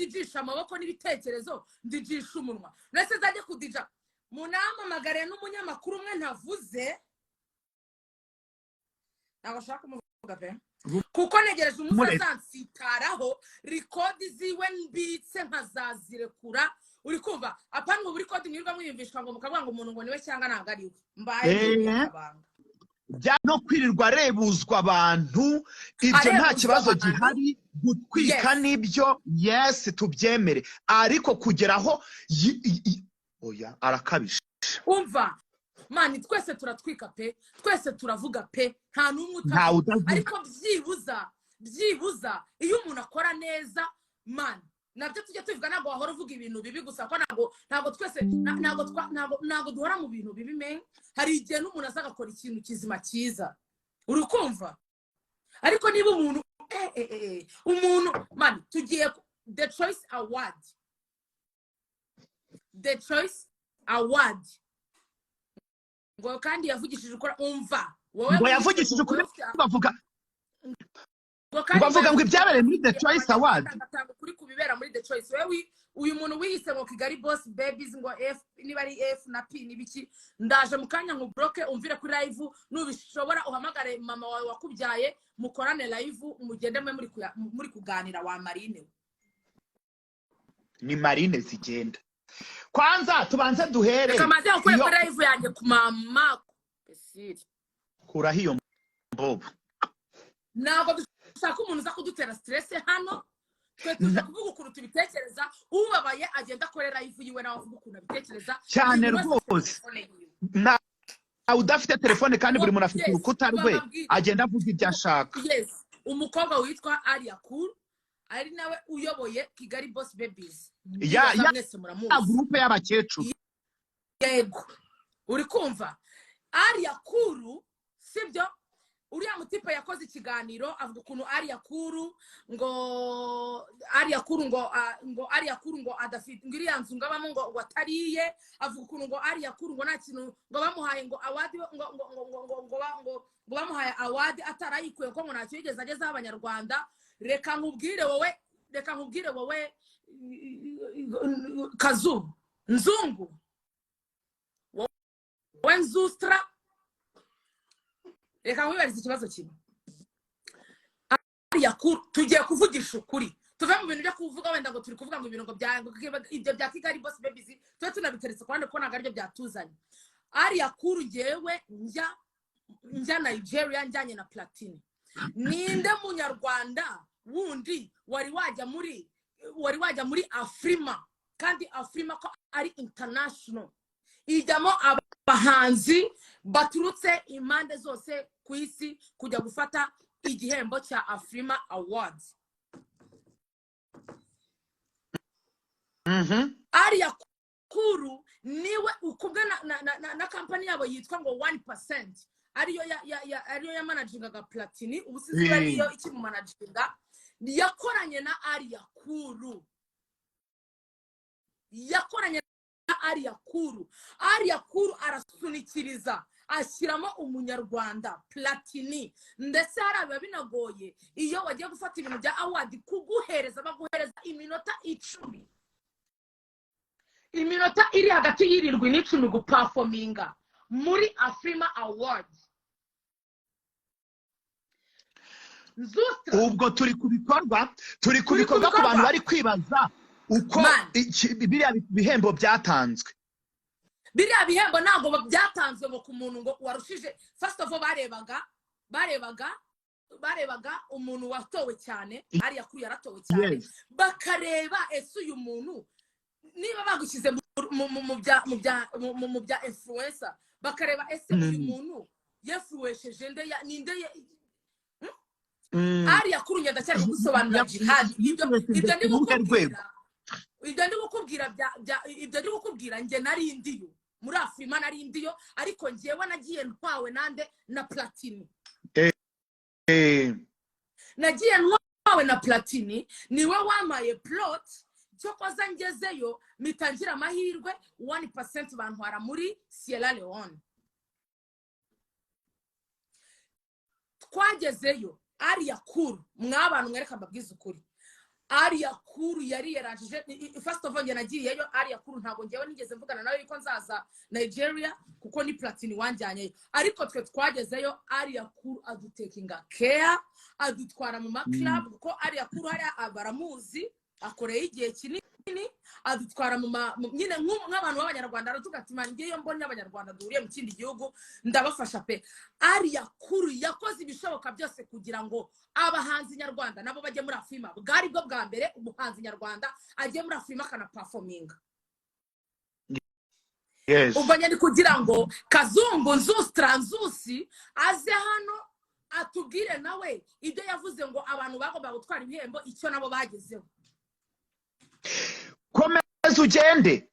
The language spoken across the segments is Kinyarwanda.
Ndijisha amaboko n'ibitekerezo, ndijisha umunwa. Mbese nzajye kudija? Munampamagare n'umunyamakuru umwe ntavuze, ntabwo ashaka kumuvuga pe, kuko ntegereje umunsi Mureke. azansitaraho record ziwe mbitse nkazazirekura. Uri kumva? Apana ngo buri record mwirirwa mwiyumvishwa ngo mukavuga ngo umuntu ngo niwe cyangwa ntabwo ari we. Mbaye akabanga. Bya no kwirirwa arebuzwa abantu, ibyo nta Arebuzwa kibazo abantu. gihari. Gutwika nibyo, yes, tubyemere, ariko kugera aho oya, arakabije. Umva man, twese turatwika pe, twese turavuga pe, nta n'umwe Ntawe utavuga. utavuga. Ariko byibuza iyo umuntu akora neza, man, nabyo tujya tubivuga. Ntabwo wahora uvuga ibintu bibi gusa, ko ntabwo twese ntabwo duhora mu bintu bibi, men. Hari igihe n'umuntu aza agakora ikintu kizima cyiza, uri kumva? Ariko niba umuntu umuntu, man, tugiye The Choice Award, The Choice Award, ngo kandi yavugishije ukuri. Umva wowe, Ngo yavugishije ukuri, bavuga ngo kandi ngo avuga ngo ibyabereye muri The Choice Award. Agatanga ukuri ku bibera muri The Choice. Wowe uyu muntu wiyise ngo Kigali Boss Babies, ngo F niba ari F na P n'ibiki, ndaje mu kanya ngo bloque, umvire kuri live. Nubishobora uhamagare mama wawe wakubyaye, mukorane live, mugende mwe muri kuganira wa marine we. Ni marine zigenda. Kwanza tubanze duhere Reka maze gukure iyo kuri live yanjye ku mama Cecile. Kuraho iyo mbobo. Ntabwo dushaka umuntu uza kudutera stress hano. Twe tuje kuvuga ukuntu tubitekereza. Ubabaye agenda akore live yiwe, nawe avuga ukuntu abitekereza. Cyane. Buri wese afite Rwose. telefone yiwe. Ntawe udafite telefone, kandi buri muntu afite urukuta rwe, Bababwire. agenda avuga ibyo ashaka. Yes, umukobwa witwa Alliah Cool, ari nawe uyoboye Kigali Boss Babies, Ndibaza mwese ya muramuzi. Groupe y'abakecuru. Yego, uri kumva? Alliah Cool, sibyo? Uriya mutipe yakoze ikiganiro avuga ukuntu Alliah Cool ngo Alliah Cool ngo ngo Alliah Cool ngo adafite, ngo iriya nzu ngo abamo ngo atariye. Avuga ukuntu ngo Alliah Cool ngo nta kintu, ngo bamuhaye ngo award, ngo bamuhaye award atarayikuye, ko ngo ntacyo yigeze agezaho Abanyarwanda. Reka nkubwire wowe, reka nkubwire wowe kazu nzungu, wowe nzustra, reka nkwibarize ikibazo kimwe. Alliah Cool, tugiye kuvugisha ukuri, tuve mu bintu byo kuvuga wenda ngo turi kuvuga ngo ibintu ngo bya ngo ibyo bya Kigali Boss Babies, tube tunabiteretse ku ruhande kuko ntabwo aribyo byatuzanye. Alliah Cool, ngewe njya Nigeria njyanye na Platini, ninde munyarwanda wundi wari wajya muri AFRIMA? Kandi AFRIMA ko ari international, ijyamo abahanzi baturutse impande zose ku isi kujya gufata igihembo cya AFRIMA Awards. Alliah Cool niwe ukubwe na kampani yabo yitwa ngo 1%, ariyo ariyo yamanagingaga Platini. Ubu sinzi niba ariyo ikimumanaginga. Yakoranye na Alliah Cool, yakoranye na Alliah Cool. Alliah Cool arasunikiriza ashyiramo umunyarwanda Platini. Ndetse hari biba binagoye iyo wagiye gufata ibintu bya award, kuguhereza, baguhereza iminota 10, iminota iri hagati y'7 n'10 guperforminga muri AFRIMA Awards. Nzustra. Ubwo turi ku bikorwa, turi ku Turi ku bikorwa, ku bantu bikorwa. bari kwibaza uko Man. Biriya bihembo byatanzwe. Biriya bihembo ntabwo byatanzwe ngo ku muntu ngo warushije. First of all, barebaga umuntu watowe cyane. Alliah Cool yaratowe cyane. Bakareba ese uyu muntu niba bagushyize mu bya influencer, bakareba ese uyu muntu yinfluenceje nde, ninde Alliah Cool, ngenda cyari kugusobanurira. Jihad, ibyo ndi Ku ruhe rwego? kukubwira, ibyo ndi kukubwira ibyo ndi kukubwira, njye nari ndiyo muri AFRIMA, nari ndiyo, ariko njyewe nagiye ntwawe nande? Na Platini. Nagiye ntwawe na Platini, niwe wamaye plot. Cyokoza ngezeyo mpita ngira amahirwe, 1% bantwara muri Sierra Leone. Twagezeyo, Alliah Cool, mwabantu mwereka mbabwize ukuri. Alliah Cool yari yarangije. First of all, njye nagiyeyo Alliah Cool, ntabwo ngewe nigeze mvugana nawe yuko nzaza Nigeria, kuko ni Platini wanjyanyeyo. Ariko twe twagezeyo, Alliah Cool adutekinga care, adutwara mu ma club, kuko Alliah Cool hariya baramuzi, akoreye igihe kinini. Adutwara nyine nk'abantu b'Abanyarwanda, aravuga ati: "Man, ngewe iyo mbonye Abanyarwanda duhuriye mu kindi gihugu ndabafasha pe." Alliah Cool yakoze ibishoboka byose kugira ngo abahanzi nyarwanda nabo bajye muri AFRIMA. Bwari bwo bwa mbere umuhanzi nyarwanda agiye muri AFRIMA akanaperforminga. Ubwo nyine kugira ngo Kazungu Nzustra Nzusi aze hano atubwire nawe ibyo yavuze ngo abantu bagomba gutwara ibihembo, icyo nabo bagezeho. Komeza ugende.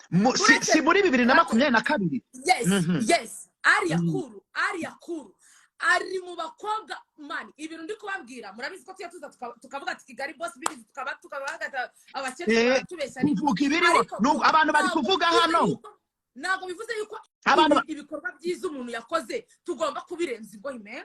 Si muri 2022? Yes. Yes, Alliah Cool, Alliah Cool ari mu bakobwa. Man, ibintu ndi kubabwira, murabizi ko tujya tuza tukavuga ati Kigali Boss bibizi, tukaba abakecuru baratubeshya. Kuvuga ibiriho. Ariko abantu bari ntabwo kuvuga bivuze hano. Ntabwo bivuze yuko Abantu ibikorwa byiza umuntu yakoze tugomba kubirenza ingoyi, man.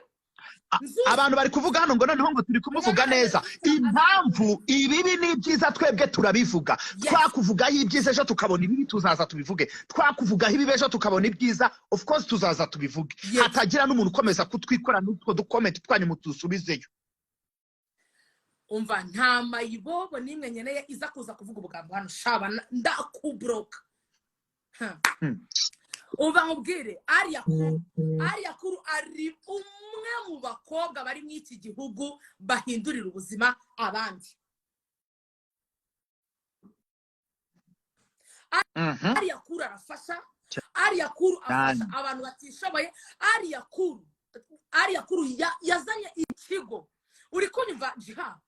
Abantu bari kuvuga hano ngo noneho ngo turi kumuvuga neza. Impamvu ibibi n'ibyiza twebwe turabivuga. Twakuvugaho ibyiza, ejo tukabona ibibi, tuzaza tubivuge. Twakuvugaho ibibi, ejo tukabona ibyiza, of course tuzaza tubivuge. Hatagira n'umuntu ukomeza kutwikora n'utwo ducomment twanyu, mutusubizeyo. Umva, nta mayibobo n'imwe nkeneye iza kuza kuvuga ubugambo hano. Shaba, ndakubloka. Umva nkubwire, Alliah Cool, Alliah Cool ari umwe mu bakobwa bari muri iki gihugu bahindurira ubuzima abandi. Alliah Cool arafasha, Alliah Cool afasha abantu batishoboye. Alliah Cool, Alliah Cool yazanye ikigo, uri kunyumva jiha?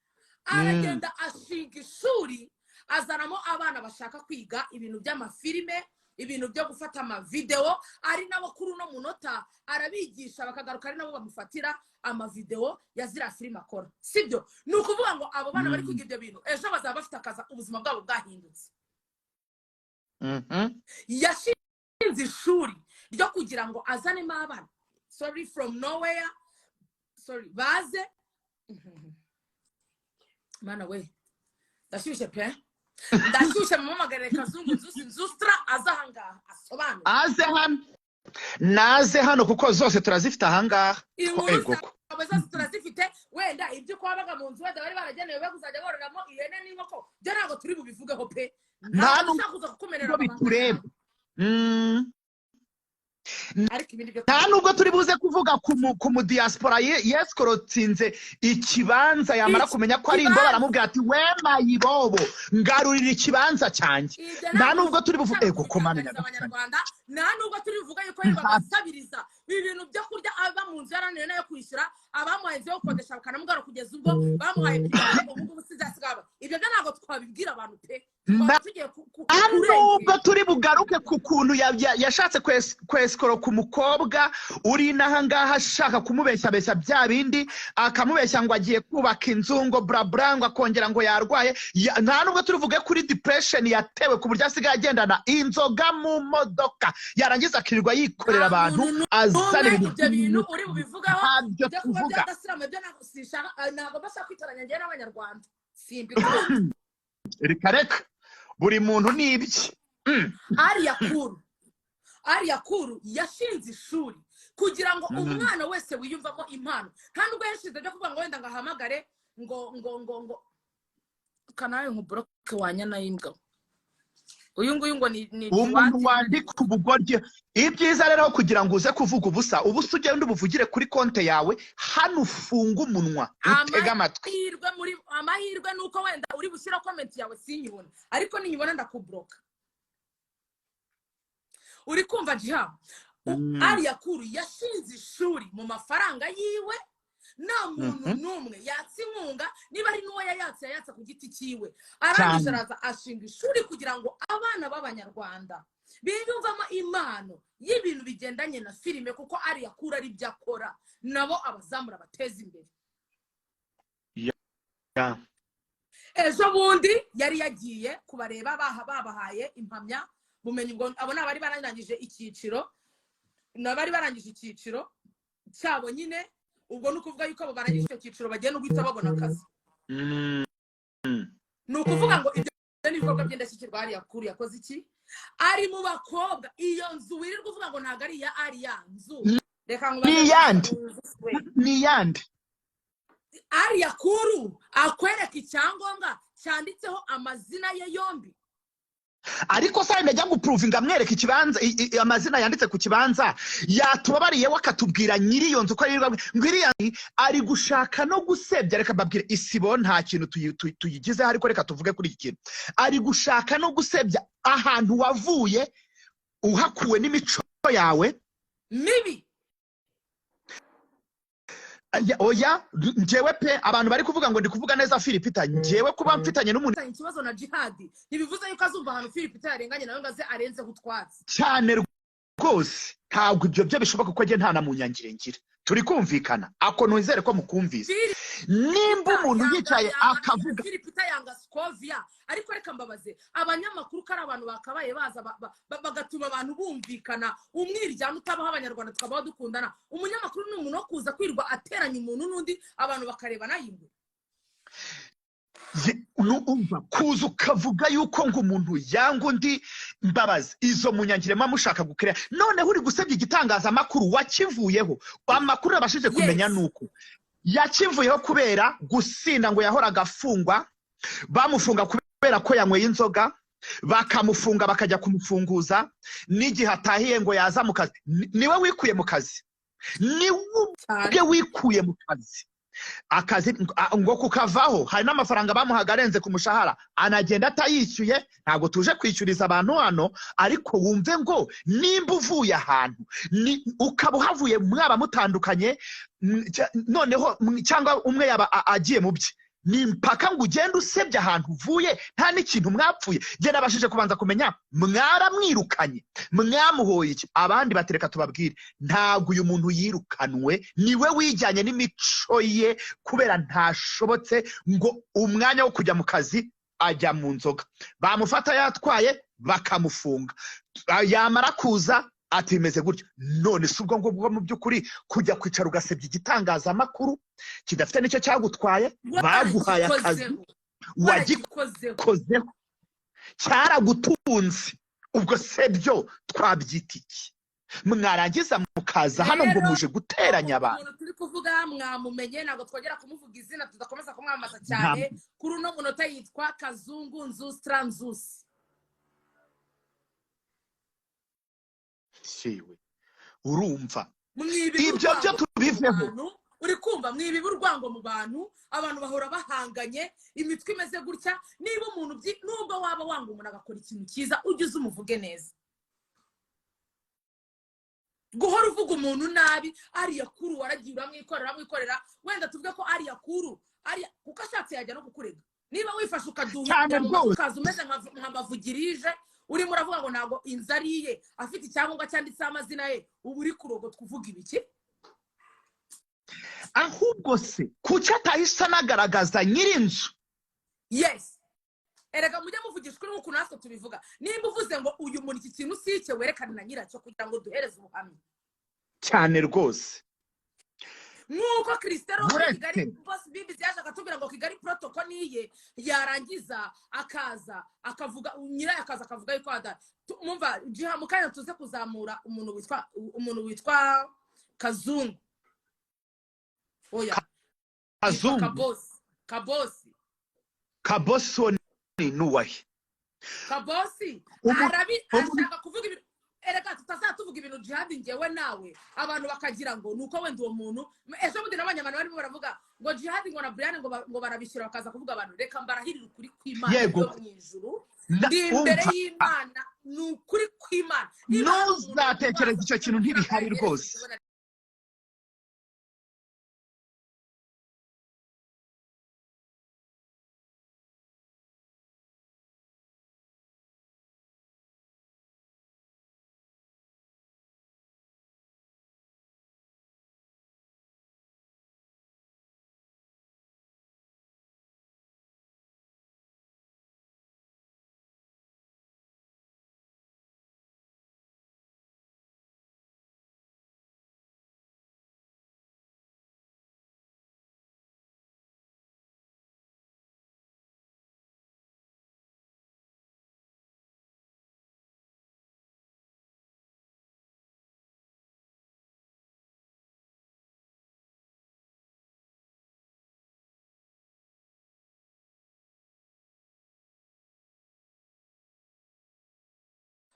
Aragenda ashinga ishuri, azanamo abana bashaka kwiga ibintu by'amafilime, ibintu byo gufata amavidewo. Ari nabo kuri uno munota arabigisha, bakagaruka ari nabo bamufatira amavidewo ya ziriya filime akora, sibyo? Ni ukuvuga ngo abo bana bari kwiga ibyo bintu, ejo bazaba bafite akazi, ubuzima bwabo bwahindutse. Yashinze ishuri ryo kugira ngo azanemo abana, sorry, from nowhere, sorry, baze. Mana we, ndashyushye pe, ndashyushye. Mumuhamagarire Kazungu Nzusi Nzustra aze ahangaha asobanure. Aze hano, naze hano, kuko zose turazifite ahangaha. Inkuru Ego ko. zawe zose turazifite. Wenda ibyo uko wabaga mu nzu, wenda bari baragenewe be kuzajya bororamo ihene n'inkoko, byo ntabwo turi bubivugeho pe. Nta Ntabwo nubwo dushaka kuza kukumerera amabanga bitureba. yawe. Ariko ibindi byo Nta nubwo turi buze kuvuga ku mu diaspora yeskorotsinze ikibanza, yamara kumenya ko ari imbobo, Ikibanza. aramubwira ati: "We mayibobo, ngarurira ikibanza cyanjye." Ibyo Nta ntabwo nubwo turi buvuge. dushaka Ego ko Mana kubitangariza nyagasani. Abanyarwanda. Nta nubwo turi buvuge yuko yirirwaga asabiriza ibi bintu byo kurya, aba mu nzu yarananiwe nayo kwishyura, abamuhaye inzu yo gukodesha bakanamugara, kugeza ubwo bamuhaye private. Ubu ngubu sizasigaye. Ibyo byo ntabwo twabibwira abantu pe, twaba tugiye Nta nubwo kurengera. turi bugaruke ku kuntu yashatse kwesikoroka umukobwa uri inaha ngaha, ashaka kumubeshyabeshya bya bindi, akamubeshya ngo agiye kubaka inzu, ngo burabura, ngo akongera ngo yarwaye. Nta nubwo turi buvuge kuri depression yatewe, ku buryo asigaye agendana inzoga mu modoka, yarangiza akirirwa yikorera Nta abantu, muntu azana n'umwe ibintu ibyo bintu uri bubivugaho. Ntabyo Byo kuba tuvuga. byadasiramu byo ntabwo sinshaka, ntabwo bashaka kwitoranya njyewe n'Abanyarwanda, simbikunda. Reka reka, buri muntu ni ibye. Alliah Cool, Alliah Cool yashinze ishuri kugira ngo umwana wese wiyumvamo impano. Nta nubwo yashinze byo kuvuga ngo wenda ngo ahamagare ngo kanawe nkubloke wa nyana y'imbwa uyu nguyu ngo ni Umuntu Jiwati. wandika ubugoryi. Ibyiza rero, kugira ngo uze kuvuga ubusa ubusa, ugende ubuvugire kuri konte yawe. Hano ufunge umunwa, utege amatwi. Amahirwe muri amahirwe ni uko wenda uri bushyira comment yawe sinyibona, ariko ninyibona ndakubloka. Uri kumva jiha? Alliah Cool yashinze ishuri mu mafaranga yiwe, nta muntu n'umwe yatse inkunga. Niba ari n'uwo yayatse, yayatse ku giti cyiwe. Arangije araza ashinga ishuri kugira ngo abana b'Abanyarwanda biyumvamo impano y'ibintu bigendanye na filime, kuko Alliah Cool ari byo akora, nabo abazamura, bateza imbere. Ejo bundi yari yagiye kubareba, babahaye impamya bumenyi. Ubwo abo ni abari barangije icyiciro, ni abari barangije icyiciro cyabo nyine. Ubwo ni ukuvuga yuko abo barangije icyo cyiciro bagiye no guhita babona akazi. Ni ukuvuga ngo ibyo ni ibikorwa by'indashyikirwa. Hariya kuru yakoze iki? Ari mu bakobwa. Iyo nzu wirirwa uvuga ngo ntabwo ari iya ariya nzu, reka Ni nkubaze. iyande? Ni iyande? Ariya kuru akwereka icyangombwa cyanditseho amazina ye yombi. Ariko se ndajya guprovinga amwereka ikibanza, amazina yanditse ku kibanza? Yatubabariye we akatubwira nyiri iyo nzu ko ari ngo iriya ari gushaka no gusebya. Reka mbabwire, isibo nta kintu tuyigizeho, ariko reka tuvuge kuri iki kintu. Ari gushaka no gusebya ahantu wavuye, uhakuwe n'imico yawe mibi. Oya, njyewe pe, abantu bari kuvuga ngo ndi kuvuga neza Philipita. Njyewe kuba mfitanye n'umuntu Ufitanye ikibazo na Jihadi ntibivuze yuko azumva ahantu Philipita yarenganye nawe ngo aze arenzeho utwatsi. Cyane rwose, ntabwo ibyo byo bishoboka, kuko njye nta na munyangire ngira. Turi kumvikana ako? Ntizere ko mukumvise. Nimba umuntu yicaye akavuga Philipita yanga Scovia, ariko reka mbabaze abanyamakuru, ko ari abantu bakabaye baza bagatuma abantu bumvikana, umwiryane utabaho, Abanyarwanda tukabaho dukundana. Umunyamakuru ni umuntu wo kuza kwirwa ateranya umuntu n'undi, abantu bakarebana y'ingwe? Umva, kuza ukavuga yuko ngo umuntu yanga undi, mbabazi, izo munyangire muba mushaka gukereya. Noneho uri gusebya igitangazamakuru wakivuyeho. Amakuru yabashije kumenya nuko yakivuyeho kubera gusinda, ngo yahoraga afungwa, bamufunga kubera ko yanyweye inzoga, bakamufunga bakajya kumufunguza, n'igihe atahiye ngo yaza mu kazi. Niwe wikuye mu kazi, niwe ubwe wikuye mu kazi. Akazi ngo kukavaho, hari n'amafaranga bamuhaga arenze ku mushahara, anagenda atayishyuye. Ntabwo tuje kwishyuriza abantu hano, ariko wumve ngo nimba uvuye ahantu, ukaba uhavuye, mwaba mutandukanye, noneho cyangwa umwe yaba agiye mu bye, ni mpaka ngo ugende usebye ahantu uvuye nta n'ikintu mwapfuye? Njye nabashije kubanza kumenya mwaramwirukanye, mwamuhoye iki? Abandi batereka tubabwire, ntabwo uyu muntu yirukanwe, niwe wijyanye n'imico ye kubera ntashobotse, ngo umwanya wo kujya mu kazi ajya mu nzoga, bamufata yatwaye bakamufunga, yamara kuza ati bimeze gutyo. None si ubwo ngubwo mu by'ukuri kujya kwicara ugasebya igitangazamakuru kidafite nicyo cyagutwaye, baguhaye akazi, wagikozeho, cyaragutunze, ubwo se byo twabyita iki? Mwarangiza mukaza hano ngo muje guteranya abantu. Umuntu turi kuvuga mwamumenye, ntabwo twongera kumuvuga izina, tudakomeza kumwamamaza cyane. Kuri uno munota yitwa Kazungu Nzustra Nzusi. Siwe urumva Mwibiba ibyo byo urwango mu tubiveho. bantu, uri kumva? Mwibiba urwango mu bantu, abantu bahora bahanganye, imitwe imeze gutya. Niba umuntu nubwo waba wanga umuntu agakora ikintu cyiza, ujye uza umuvuge neza. Guhora uvuga umuntu nabi, ariya kuru waragiye uramwikorera, uramwikorera, wenda tuvuge ko ariya kuru, ariya kuko ashatse yajya no kukurega. Niba wifashe ukaduhira Cyane mu matwi rwose. ukaza umeze nka Mavugirije, urimo uravuga ngo ntabwo inzu ari iye, afite icyangombwa cyanditseho amazina ye, ubu uri kurogotwa uvuga ibiki? Ahubwo se kuki atahise anagaragaza nyir'inzu? Yes, erega mujye muvugisha ukuri nk'ukuntu natwe tubivuga. Nimba uvuze ngo uyu muntu iki kintu si icye, werekane na nyiracyo kugira ngo duhereze ubuhamya. Cyane rwose. Nk'uko Christelle wo muri Mureke. Kigali Boss Bibi yaje akatubwira ngo Kigali Protocol niye, yarangiza akaza akavuga nyirayo, akaza akavuga yuko ada mumva jiha. Mu kanya tuze kuzamura umuntu witwa Kazungu, oya, yitwa Kazungu. Kabosi, Kabosi. Kabosoni nuwahe? Kabosi. Arabi ashaka kuvuga ibintu. Erega tutazatuvuga ibintu Jihadi, ngewe nawe, abantu bakagira ngo nuko wenda uwo muntu. Ejo bundi nabonye abantu barimo baravuga ngo Jihadi ngo na Brian ngo barabishyura bakaza kuvuga abantu. Reka mbarahirire ukuri kw'Imana Yego. yo mu ijuru, ndi imbere Umva. y'Imana, ni ukuri kw'Imana. Niba hari umuntu Ntuzatekereze icyo kintu, ntibihari rwose.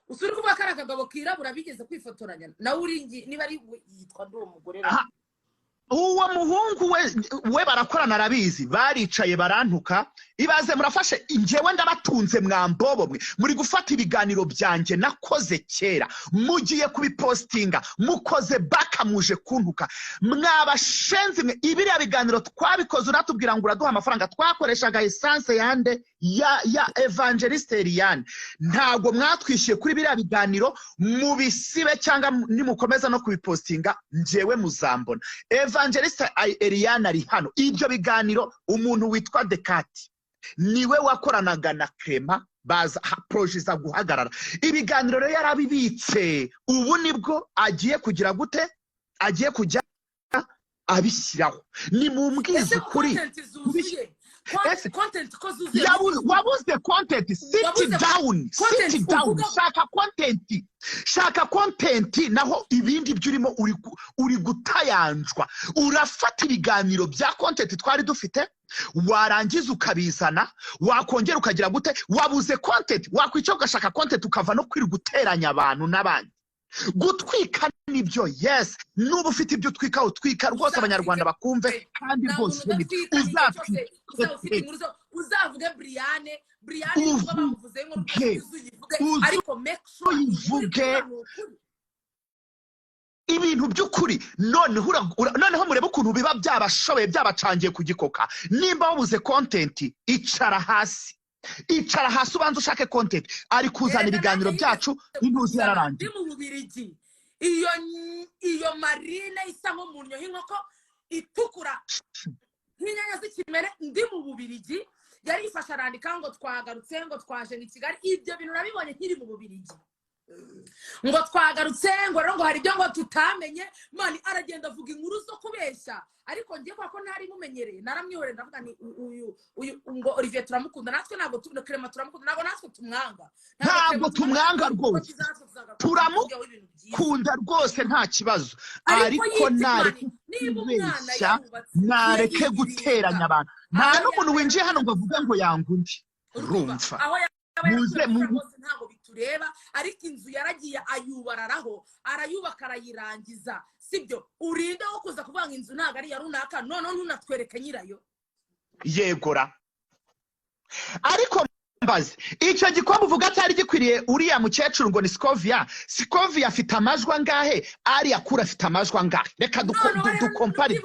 Usuri kuvuga ko ari akagabo kirabura bigeze kwifotoranya nawe uri niba ari yitwa ndi uwo mugore. Uwo muhungu we barakorana arabizi, baricaye barantuka. Ibaze murafashe njyewe ndabatunze mwambobo mwe, muri gufata ibiganiro byanjye nakoze kera mugiye kubipostinga, mukoze baka muje kuntuka mwabashenzi mwe. Ibiriya biganiro twabikoze uratubwira ngo uraduha amafaranga, twakoreshaga essence yande ya Evangeliste Eliane. Ntabwo mwatwishyuye kuri biriya biganiro, mubisibe cyangwa nimukomeza no kubipostinga njyewe muzambona. Evangeliste Eliane ari hano. Ibyo biganiro umuntu witwa Dekati niwe wakoranaga na Clement, baza projet za guhagarara. Ibiganiro rero yarabibitse, ubu nibwo agiye kugira gute, agiye kujya abishyiraho. Ni mumbwize ukuri, wabuze content, sit down, sit down, shaka content, shaka content. Naho ibindi byurimo uri gutayanjwa. Urafata ibiganiro bya content twari dufite, warangiza ukabizana, wakongera ukagira gute, wabuze content, wakwica ugashaka content ukava no kwiri guteranya abantu n'abandi. Gutwika nibyo, yes, nuba ufite ibyo utwika utwika rwose abanyarwanda bakumve, kandi rwose uzavuge Briane, Briane nubwo bamuvuze ngo uzuyivuge, ariko make sure uyivuge ibintu by'ukuri. Noneho murebe ukuntu biba byabashoboye byabacangiye kugikoka. Nimba wabuze content, icara hasi, icara hasi ubanza ushake content. Ari kuzana ibiganiro byacu intuzi yararangiye. Mu Bubirigi iyo marine isa nko mu nyo y'inkoko itukura nk'inyanya z'ikimere, ndi mu Bubirigi yari ifasha arandika ngo twagarutse, ngo twaje i Kigali. Ibyo bintu nabibonye nkiri mu Bubirigi, ngo twagarutse, ngo rero ngo hari ibyo ngo tutamenye. Mani aragenda avuga inkuru zo kubeshya, ariko ngiye kwa ko ntari mumenyereye naramwihorera, ndavuga ni uyu ngo Olivier turamukunda natwe, ntabwo Clement turamukunda, ntabwo natwe tumwanga, ntabwo tumwanga rwose, turamukunda rwose nta kibazo. Ariko nareke kubeshya, nareke guteranya abantu. Nta n'umuntu winjiye hano ngo avuge ngo yanga undi, urumva muze ntabwo bitureba. Ariko inzu yaragiye ayubararaho, arayubaka arayirangiza, sibyo? Urinde wo kuza kuvuga ngo inzu ntabwo ari ya runaka, noneho ntunatwereke nyirayo. Yegora. Ariko mbaze, icyo gikombe uvuga cyari gikwiriye uriya mukecuru ngo ni Scovia. Scovia afite amajwi angahe? Ariya kura afite amajwi angahe? Reka dukompare.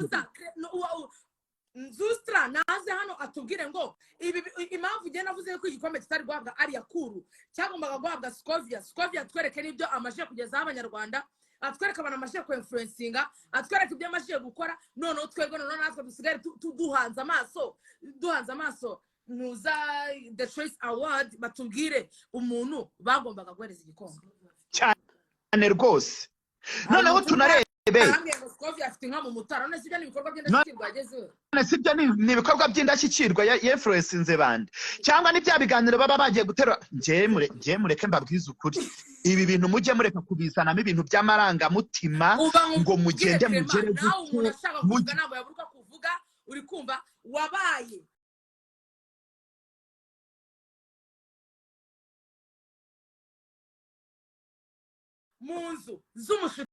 Nzustra naze hano atubwire ngo ibi impamvu ugenda navuze ko igikombe kitari guhabwa Ariya Kuru cyagombaga guhabwa Scovia. Scovia atwereke n'ibyo amaje kugezaho abanyarwanda, atwereke abantu amaje ku influencinga, atwereke ibyo amaje gukora. Noneho twebwe noneho natwe dusigare duhanze amaso, duhanze amaso nuza The Choice Award batubwire umuntu bagombaga guhereza igikombe cyane rwose. Noneho tunarebe sibyo ni ibikorwa by'indashyikirwa yinfluencinze bande, cyangwa ni bya biganiro baba bagiye gutera. Njye mureke mbabwize ukuri, ibi bintu mujye mureka kubizanamo ibintu by'amarangamutima ngo mugende mugere gute. Ntabwo yaburuka kuvuga, uri kumva wabaye mu nzu z'umushuti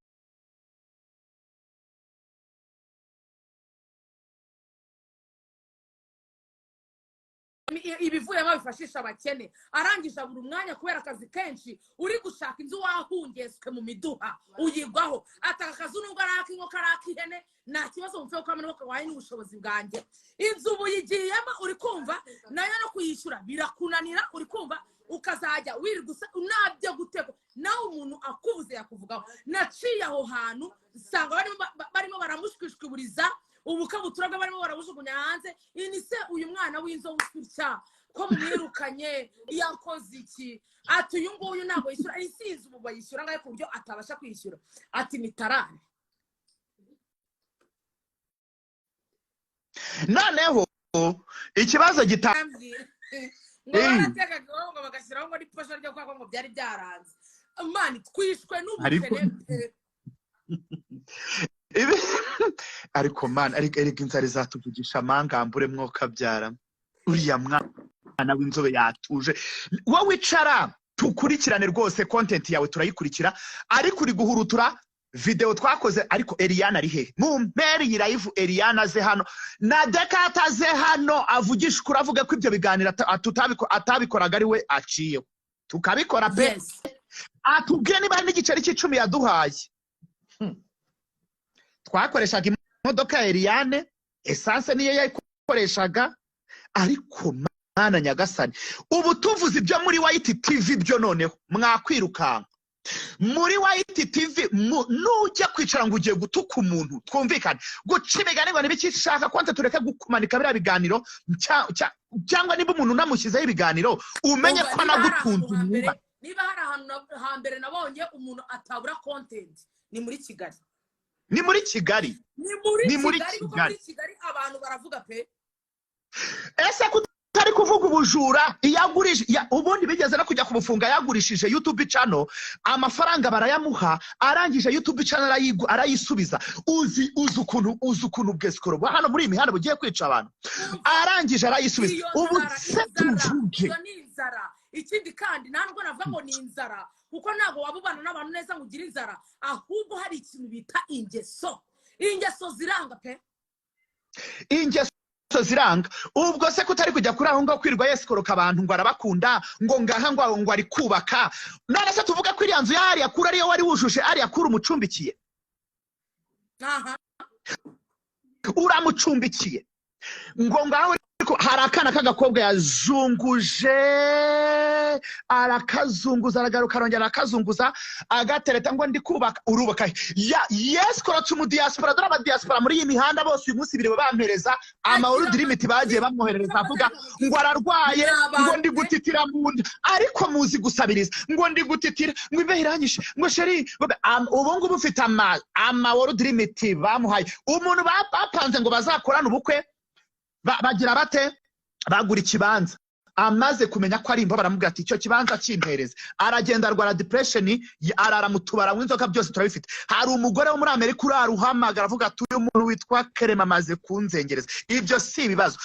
ibivuyemo bifashisha abakene, arangije abura umwanya kubera akazi kenshi. Uri gushaka inzu wahungeswe mu miduha uyigwaho, ataka akazu nubwo ari ak'inkoko ari ak'ihene nta kibazo, mupfe kuko amaboko wawe n'ubushobozi bwanjye. Inzu ubu uyigiyemo uri kumva nayo no kuyishyura birakunanira, uri kumva ukazajya wirirwa unabyo guteko, nawe umuntu akubuze yakuvugaho. Naciye aho hantu nsanga barimo baramushwishwiburiza ubukabutura bwe, barimo barabujugunya hanze. Ini se uyu mwana w'inzobe utya ko mumwirukanye yakoze iki? Ati uyu nguyu ntabwo yishyura insinzi, ubu bayishyura ngahe ku buryo atabasha kwishyura? Ati ni tarane. Noneho ikibazo ngo baratekaga ngo bagashyiraho ngo ni posho ryo kwako ngo byari byaranze. Mani twishwe n'ubukene. Ariko man, ariko inzara izatuvugisha amangambure mwoka byara. Uriya mwana w'inzobe yatuje, wowe icara Tukurikirane rwose, content yawe turayikurikira, ariko uri guhurutura video twakoze. Ariko Eliana ari he? Mumpere iyi live, Eliana aze hano na Dekata aze hano avugishe ukuri, avuge ko ibyo biganiro atabikoraga, ari we aciyeho tukabikora pe. Atubwire niba hari n'igiceri cy'icumi yaduhaye. Twakoreshaga imodoka ya Eliane, essence niyo yayikoreshaga. Ariko Mana nyagasani, ubu tuvuze ibyo muri White TV byo noneho mwakwirukanka muri White TV. Nujya kwicara ngo ugiye gutuka umuntu, twumvikane, guca imigani ngo ntibikishaka konte, tureke kumanika biriya biganiro, cyangwa niba umuntu unamushyizeho ibiganiro, umenye Umva, ko niba hari anagutunze ahantu hambere umwubahe. Niba hari ahantu hambere nabonye umuntu atabura content, ni muri Kigali. Ni muri Kigali. Ni muri Ni muri Kigali, kuko Kigali. muri Kigali abantu baravuga pe. Ese ko utari kuvuga ubujura? Iyo agurije ubundi bigeze no kujya kumufunga, yagurishije YouTube channel, amafaranga barayamuha, arangije YouTube channel arayisubiza. Uzi ukuntu bwesikoro bwa hano muri iyi mihanda bugiye kwica abantu? Umva, Arangije arayisubiza. iyo Ubu nzara, se inzara, tuvuge? Iyo ni inzara. Ikindi kandi, nta nubwo navuga ngo ni inzara, kuko ntabwo waba ubana n'abantu neza ngo ugire inzara, ahubwo hari ikintu bita ingeso. Ingeso ziranga pe. Ingeso ziranga. Ubwo se kutari kujya kuri aho ngaho kwirirwa yesikoroka abantu ngo arabakunda, ngo ngaha ngo ari kubaka, none se tuvuge ko iriya nzu ya Ariya Kura ariyo wari wujuje? Ariya Kura umucumbikiye? Aha. Uramucumbikiye ngo ngaho, ariko hari akana k'agakobwa yazunguje, arakazunguza, aragaruka, arongera arakazunguza, agatereta ngo ndi kubaka. Urubaka he? Ya yesikorotse umudiyasipora. Dore abadiyasipora muri iyi mihanda bose uyu munsi biriwe bampereza ama limit bagiye bamwoherereza, avuga ngo ararwaye, ngo ndi gutitira mu nda, ariko muzi gusabiriza, ngo ndi gutitira, ngo imbeho iranyishe, ngo chéri ubu ngubu ufite ama world limit bamuhaye. Umuntu bapanze ngo bazakorane ubukwe, bagira bate, bagura ikibanza, amaze kumenya ko ari imbo, baramubwira ati icyo kibanza kimpereze, aragenda arwara depression, arara mu tubara w'inzoga, byose turabifite. Hari umugore wo muri Amerika uraruhamagara avuga ati uyu muntu witwa Kerema amaze kunzengereza. Ibyo si ibibazo.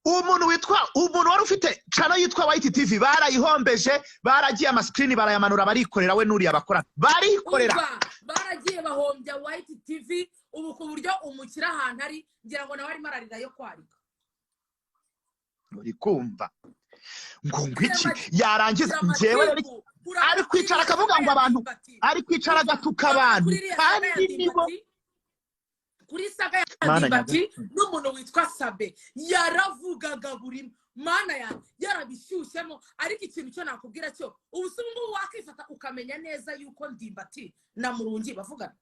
Umuntu witwa, umuntu wari ufite channel yitwa White TV barayihombeje, baragiye amasikirini barayamanura, barikorera, we n'uriya bakora barikorera. Umva, baragiye bahombya White TV ubu, ku buryo umukire ahantu ari ngira ngo nawe arimo ararira yo kwarika. Uri kumva ngo iki? Yarangiza njyewe rero ari kwicara akavuga ngo abantu, ari kwicara agatuka abantu kandi nibo Kuri saga ya Mana Ndimbati nyagasani. n'umuntu witwa Sabe yaravugaga buri mana ya yarabishyushyemo. Ariko ikintu cyo nakubwira cyo, ubu se ubu ngubu wakifata ukamenya neza yuko Ndimbati na Murungi bavugana?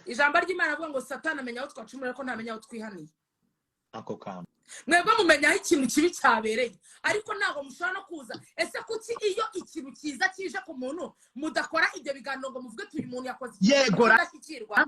Ijambo ry'Imana avuga ngo Satani amenya aho twacumura, ariko ntamenya aho twihaniye. Ako kantu. Mwebwe mumenya aho ikintu kibi cyabereye, ariko ntabwo mushobora no kuza. Ese kuki iyo ikintu cyiza kije ku muntu mudakora ibyo biganiro ngo muvuge uyu muntu yakoze ikintu Yego. cy'indashyikirwa?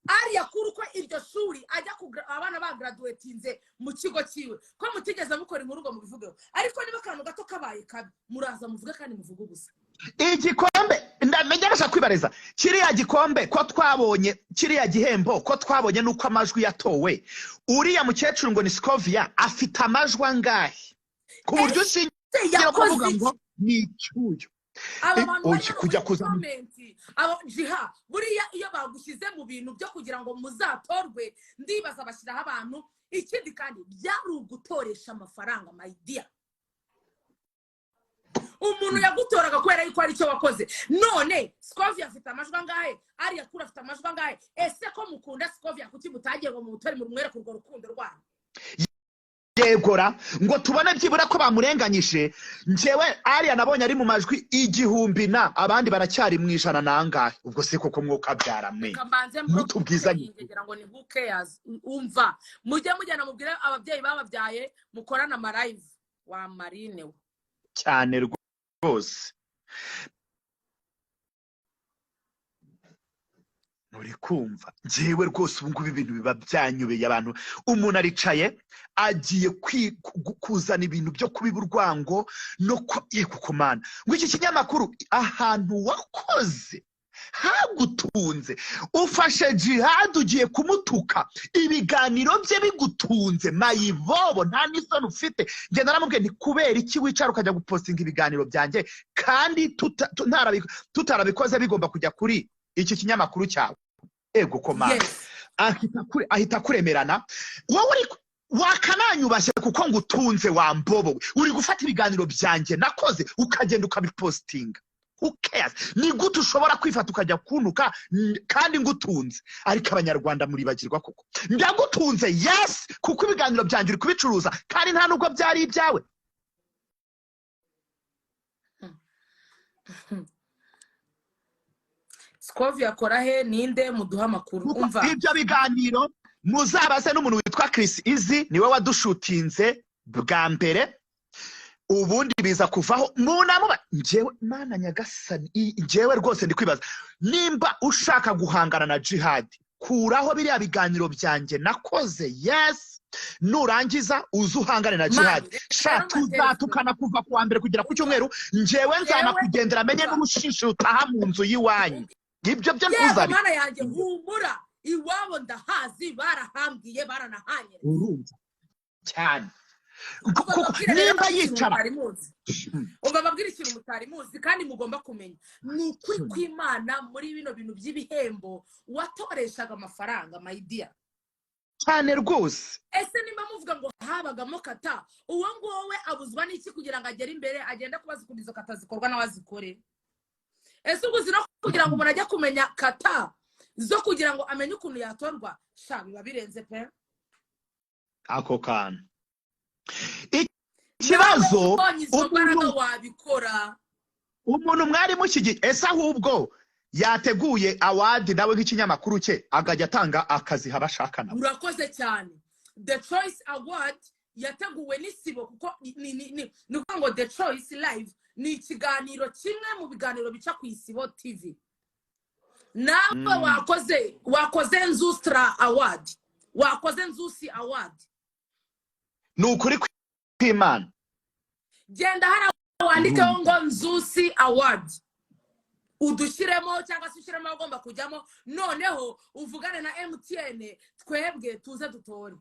Ariya kuri uko iryo shuri ajya abana bagraduatinze mu kigo cyiwe, ko mutigeze mukora inkuru ngo mubivugeho? Ariko niba akantu gato kabaye kabi, muraza muvuge kandi muvuge ubusa. Igikombe, ndamenya ndashaka kwibariza kiriya gikombe ko twabonye, kiriya gihembo ko twabonye, nuko amajwi yatowe, uriya mukecuru ngo ni Scovia afite amajwi angahe ku buryo ushingira Yakoze kuvuga iki? ngo ni icyuyo? Aba bantu Oya, bari hano kujya muri kuzana comment, abo jiha buriya iyo bagushyize mu bintu byo kugira ngo muzatorwe, ndibaza bashyiraho abantu. Ikindi kandi, byari ugutoresha amafaranga, my dear. Umuntu yagutoraga kubera yuko hari icyo wakoze. None Scovia afite amajwi angahe? Ariya Kura afite amajwi angahe? Ese ko mukunda Scovia, kuki mutagiye ngo mumutore, mumwereke urwo rukundo rwanyu? Yegora ngo tubone byibura ko bamurenganyije. Njyewe ariya nabonye ari mu majwi 1000 na abandi baracyari mu 100 nangahe. Ubwo se koko mwuka byaramwe Reka mbanze mutubwizanye. Ngira ngo ni who cares. Umva, mujye mugenda mubwire ababyeyi bababyaye mukorane amalive wa marine we. Cyane rwose, uri kumva, njyewe rwose ubu ngubu ibintu biba byanyobeye abantu. Umuntu aricaye agiye kuzana ibintu byo kubiba urwango no kukumana ngo iki kinyamakuru ahantu wakoze. Hagutunze. Ufashe Jihad ugiye kumutuka, ibiganiro bye bigutunze, mayibobo, nta n'isoni ufite. Ngenda namubwiye nti kubera iki wicara ukajya gupostinga ibiganiro byanjye kandi tutarabikoze, bigomba kujya kuri iki kinyamakuru cyawe? Ego komanda. Ahita kuremerana. Wowe uri wakananyubashye kuko ngutunze, wa mbobo we. Uri gufata ibiganiro byanjye nakoze ukagenda ukabipostinga. Who cares? Ni gute ushobora kwifata ukajya kuntuka kandi ngutunze? Ariko Abanyarwanda muribagirwa koko. Ndagutunze, yes, kuko ibiganiro byanjye uri kubicuruza kandi nta nubwo byari ibyawe. Scovia akora he? Ninde? Muduha amakuru. Kuko Umva. ibyo biganiro muzabaze n'umuntu witwa Chris Easy, niwe wadushutinze bwa mbere, ubundi biza kuvaho. Munamuba njyewe, Mana nyagasani, njyewe rwose ndi kwibaza nimba ushaka guhangana na Jihad, kuraho biriya biganiro byanjye nakoze, yes, nurangiza uze uhangane na Jihad. Mani, Sha, rero mbatere. tuzatukana kuva ku wa mbere kugera ku cyumweru. Njyewe nzanakugendera menye n'urushishi rutaha mu nzu y'iwanyu. Ibyo byo Yewe. ntuzabi. Mana yanjye, humura, iwabo ndahazi, barahambwiye, baranahanyere. Urumva cyane. Umva Kuko mbabwire rero nimba ikintu yicara mutari muzi. Umva mbabwire ikintu mutari muzi kandi mugomba kumenya: ni ukuri kw'Imana, muri bino bintu by'ibihembo watoreshaga amafaranga, my dear. Cyane rwose. Ese nimba muvuga ngo habagamo kata, uwo nguwo we abuzwa n'iki kugira ngo agere imbere, agende kubaza ukuntu izo kata zikorwa nawe azikore? Ese ubwo uzi no kugira ngo umuntu ajye kumenya kata zo kugira ngo amenye ukuntu yatorwa? Sha, biba birenze pe. Ako kantu, ikibazo Nawe ubonye izo mbaraga wabikora. Umuntu mwari mushyigikiye, ese ahubwo yateguye award nawe nk'ikinyamakuru cye, akajya atanga akaziha abashaka nabo? Urakoze cyane. The Choice Award yateguwe n'Isibo, kuko ni ukuvuga ngo The Choice Live ni ikiganiro kimwe mu biganiro bica ku Isibo TV. Nawe wakoze Nzustra Award, wakoze Nzusi Award. Ni ukuri kw'Imana. Genda hariya wandikeho ngo Nzusi Award, udushyiremo cyangwa se ushyiremo abagomba kujyamo, noneho uvugane na MTN, twebwe tuze dutore.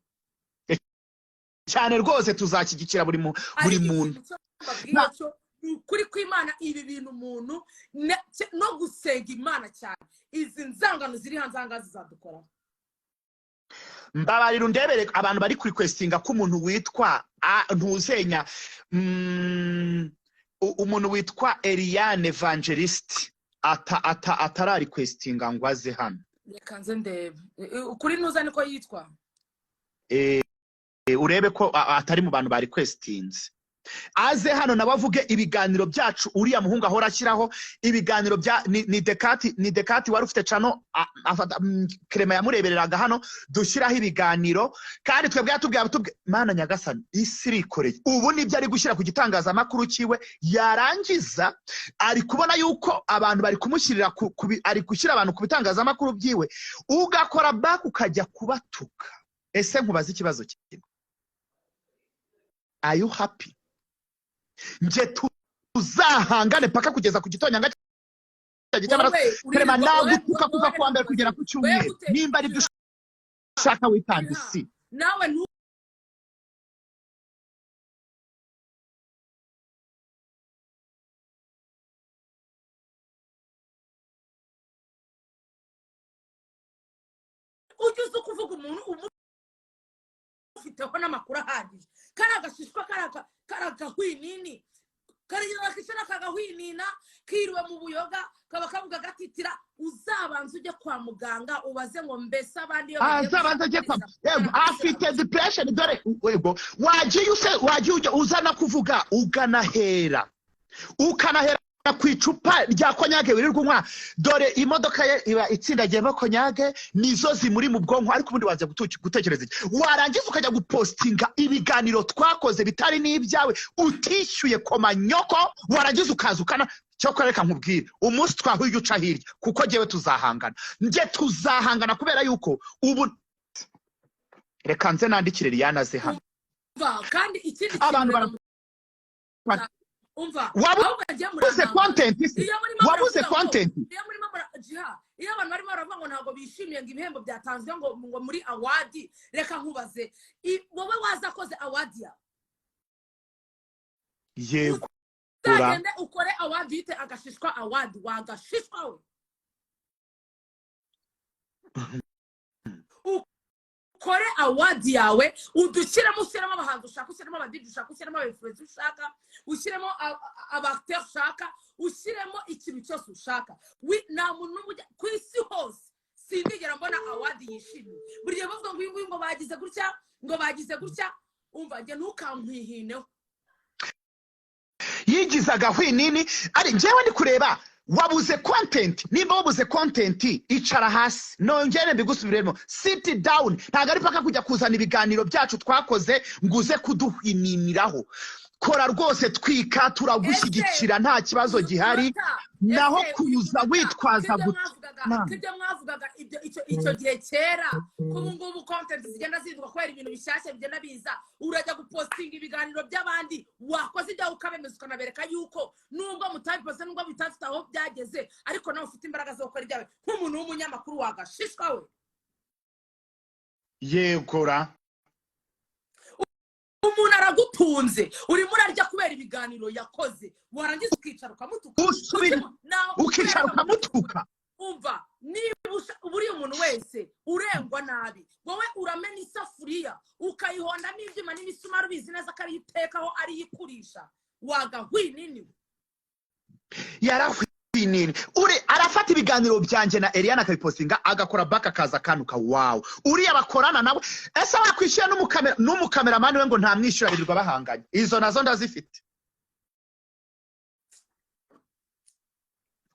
Cyane rwose, tuzashyigikira buri Ariko muntu. ikintu cyo mbabwira cyo ni ukuri kw'Imana, ibi bintu umuntu no gusenga Imana cyane, izi nzangano ziri hanze aha ngaha zizadukoraho. Mbabarira undebere abantu bari kurikwesitinga ko umuntu witwa ntuzenya, umuntu witwa Eliane Evangelist atararikwesitinga ngo aze hano. Reka nze ndebe. Kuri ntuza niko yitwa. Urebe ko atari mu bantu barikwesitinze, aze hano nawe avuge ibiganiro byacu. Uriya muhungu ahora ashyiraho ibiganiro bya ni Dekati, ni Dekati wari ufite cano, afata Clement yamurebereraga hano, dushyiraho ibiganiro kandi twebwe yatubwiye, atubwiye. Mana nyagasani, isi irikoreye. Ubu nibyo ari gushyira ku gitangazamakuru cyiwe, yarangiza ari kubona yuko abantu bari kumushyirira ku, ku, ari gushyira abantu ku bitangazamakuru byiwe, ugakora back ukajya kubatuka. Ese nkubaze ikibazo kimwe, are you happy? Nje tuzahangane paka kugeza ku gitonyanga cy'amaraso. Wowe, Clement, uririrwa- wowe- nagutuka kuva ku wa mbere kugera ku cyumweru, wowe nimba ari byo ushaka witanga isi. Nawe ujye uzi kuvuga umuntu umufiteho n'amakuru ahagije. Kariya gashishwa, kariya gahwinini, kariya gashishwa kagahwinina kiriwe mu buyoga, kaba kavuga gatitira. Uzabanza ujye kwa muganga ubaze ngo mbese abandi iyo bagiye Azabanza ajye kwa gushaka yego, afite depression. Dore yego, wagiye use wagiye ujya uzana kuvuga uganahera, ukanahera ku icupa rya konyage wirirwa unywa. Dore imodoka ye iba itsindagiyemo konyage, nizo zimuri mu bwonko. Ariko ubundi waza gutekereza iki? Warangiza ukajya gupostinga ibiganiro twakoze bitari n'ibyawe, utishyuye koma nyoko, warangiza ukaza ukana cyokora. Reka nkubwire, umunsi twahuye uca hirya, kuko njyewe tuzahangana, njye tuzahangana, kubera yuko ubu reka nze nandikire Liliane aze hano. Umva, kandi ikindi Abantu kintu Umva, Wabuze ahubwo agiye murantangaza. content se? Iyo murimo Wabuze muravuga ngo- content? Iyo murimo jiha, iyo abantu barimo baravuga ngo ntabwo bishimiye ngo ibihembo byatanzwe ngo muri award, reka nkubaze, wowe waza akoze award yawe? Yego. Uzagende ukore award yite Agashishwa Award, wagashishwa we. Ukore award yawe, udushyiremo, ushyiremo abahanzi ushaka, ushyiremo aba DJ ushaka, ushyiremo aba influencer ushaka, ushyiremo aba acteur ushaka, ushyiremo ikintu cyose ushaka. Nta muntu n'umwe ku isi hose sindigera mbona award yishimiye. Buri gihe bavuga ngo uyu nguyu ngo bagize gutya, ngo bagize gutya. Umva, njye ntukankwihineho. Yigize agahwinini. Ari njyewe ndi kureba, wabuze content. Nimba wabuze content, icara hasi, nongere mbigusubiremo: sit down. Ntabwo ari paka kujya kuzana ibiganiro byacu twakoze ngo uze kuduhwininiraho. Kora rwose, twika, turagushyigikira, nta kibazo gihari. Naho kuza witwaza guta Ibyo mwavugaga ibyo icyo gihe kera, ko ubu ngubu content zigenda ziduka kubera ibintu bishyashya bigenda biza, urajya gupostinga ibiganiro by'abandi. Wakoze ibyawe ukabemeza, ukanabereka yuko nubwo mutabikoze, nubwo bitafite aho byageze, ariko nawe ufite imbaraga zo gukora ibyawe nk'umuntu w'umunyamakuru, wagashishwa we. Yegora. Umuntu aragutunze, urimo urarya kubera ibiganiro yakoze, warangiza ukicara ukamutuka. Ukicara ukamutuka. Umva, niba buriya umuntu wese urengwa nabi, wowe uramena isafuriya ukayihondamo ibyuma n'imisumari, ubizi neza ko ariyo utekaho, ariyo ikurisha, wagahwinini we. Yarahwinini. Uri arafata ibiganiro byanjye na Eliana akabipostinga, agakora baka, akaza akanuka. Wawe uriya bakorana nawe, ese wakwishyura n'umukameramani we ngo ntamwishyura, birirwa bahanganye. Izo nazo ndazifite.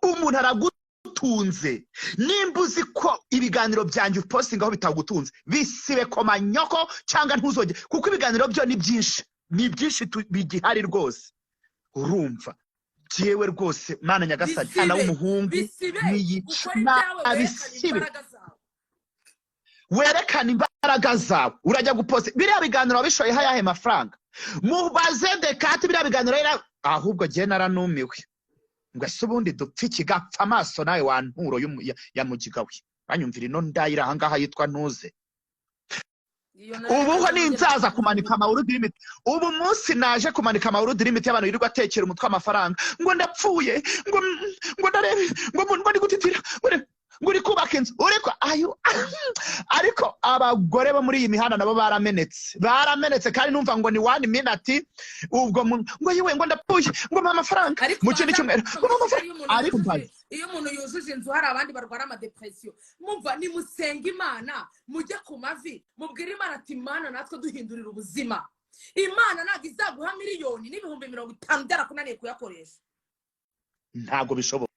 Umuntu aragutunze, nimba uzi ko ibiganiro byanjye upostingaho bitagutunze, bisibe koma nyoko cyangwa ntuzongere, kuko ibiganiro byo ni byinshi, ni byinshi bigihari rwose. Urumva jewe rwose, Mana nyagasani, Bisibe, mwana w'umuhungu bisibe, niyica ukore ibyawe, werekane bisibe. imbaraga zawe. Werekane imbaraga zawe. Urajya guposta biriya biganiro wabishoyeho ayahe mafaranga? Mubaze Dekati biriya biganiro ahubwo jye naranumiwe ngo ese ubundi dupfa iki? Gapfa amaso nawe wa nturo ya mugiga we. Banyumvira ino ndayira ahangaha yitwa ntuze. Iyo nayo Ubu ho reka ninzaza kumanika amawurudi limit. Ubu munsi naje kumanika amawurudi limit y'abantu yirirwa atekera umutwe amafaranga, ngo ndapfuye, ngo ndarebe, ngo ndi gutitira, ngo uri kubaka inzu, uri ko ayo. Ariko abagore bo muri iyi mihanda nabo baramenetse, baramenetse. Kandi numva ngo ni one minute, ubwo ngo yiwe, ngo ndapfuye, ngo mpa amafaranga Ariko mu kindi baza cyumweru, ngo mpa amafaranga. iyo umuntu Ariko yujuje mbaze. Iyo umuntu yujuje inzu, hari abandi barwara amadepresiyo. Mumva, nimusenga Imana, mujye ku mavi, mubwire Imana ati: "Imana, natwe duhindurira ubuzima." Imana ntabwo izaguha miliyoni n'50,000 byarakunaniye kuyakoresha. Ntabwo bishoboka.